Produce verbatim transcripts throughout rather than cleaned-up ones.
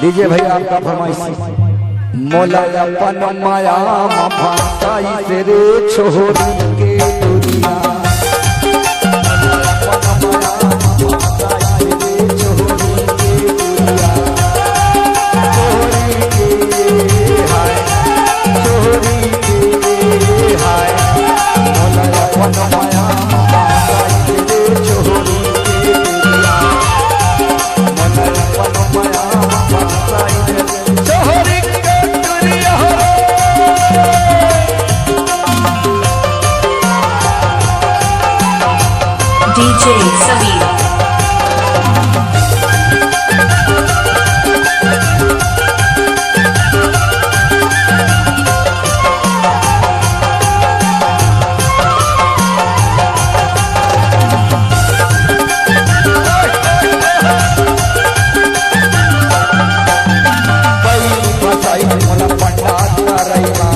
DJ भैया, आपका फरमाइश। मोला अपन माया म फंसाइस रे छोरी के टुरिया। डीजे समीर। पहिली फंसाए मोला पंडा तरई मा।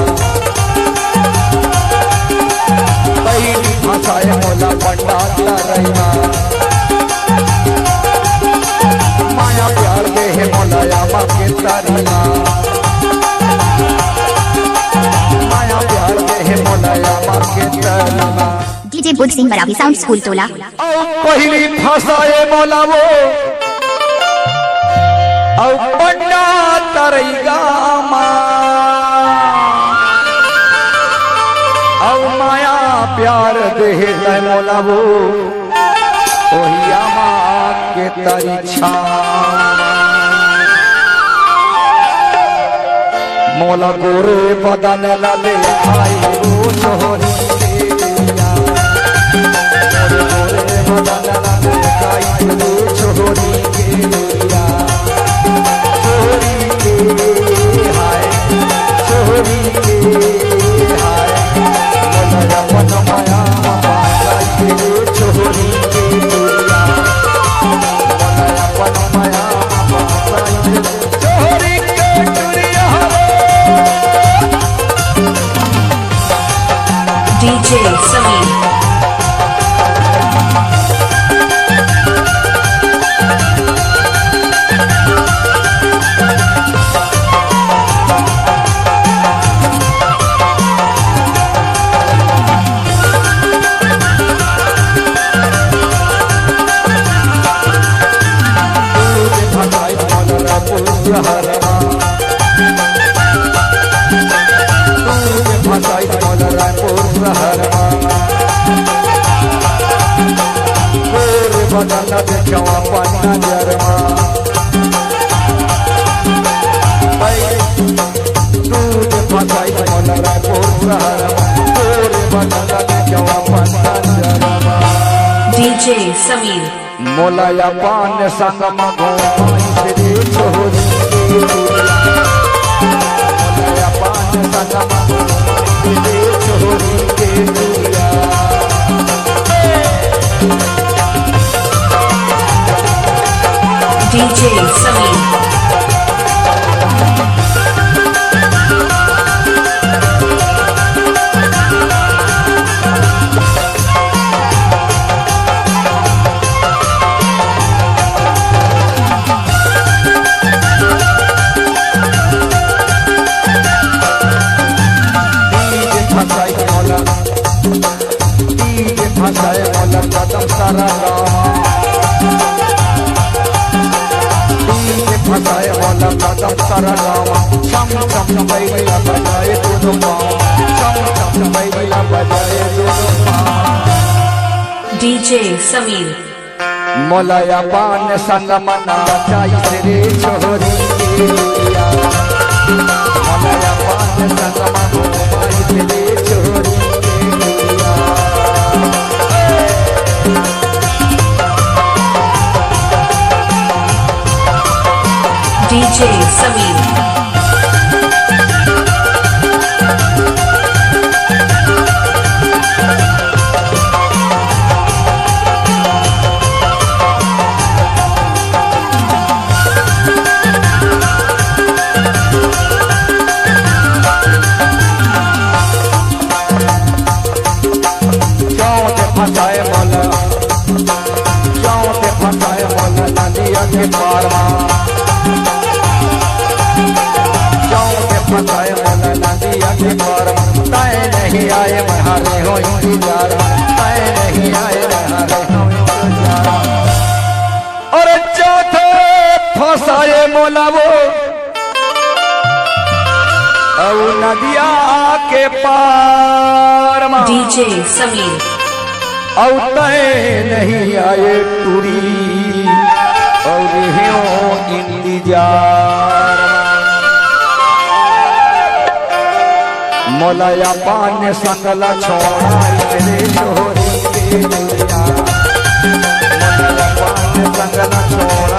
पहिली फंसाए मोला पंडा तरई मा। माया प्यार दे हे मोला आमा के तरी मा। माया प्यार दे हे मोला आमा के तरी मा। डीजे बुध सिंह मरावी, साउंड स्कूल टोला। अउ पहिली फंसाए मोला वो, अउ पंडा तरई गा मा। अउ माया प्यार देहे तै मोला वो, ओहिया मा के तरी छाँव। मोला गोरे बदन ला देखाई वो छोरी के टुरिया। मोर गोरे बदन ला देखाई वो छोरी के टुरिया। छोरी के हाय, छोरी के हाय। मोला अपन माया मा फंसाई वो छोरी के टुरिया। मोला अपन माया मा फंसाई छोरी के टुरिया रे। डीजे समीर। डीजे समीर। मोला अपन संग म घुमाइस रे छोरी के टुरिया। मोला अपन संग म घुमाइस रे छोरी के टुरिया। डीजे समीर। डीजे फंसाए मोला कदम सारा गाँव। डीजे फंसाए मोला कदम सारा गाँव। छम छम बैला बजाए दोनों पाँव। छम छम बैला बजाए दोनों पाँव। डीजे समीर। मोला अपन संग म नचाइस रे छोरी के टुरिया। मोला अपन संग म घुमाइस रे छोरी के टुरिया। डीजे समीर। क्यों ते फंसाए मोला, क्यों ते फंसाए मोला नदिया के पार मा। इंतजार, मैं नहीं आए रहा रे हम इंतजार। अरे चौथे फंसाए मोला वो अउ नदिया के पार मा। डीजे समीर। अउ तय नहीं आए टूरी अउ रेहेंव इंतजार मा। मोला अपन संग ला छोड़ा रे छोरी के दुनिया। मोला अपन संग ला छोड़ा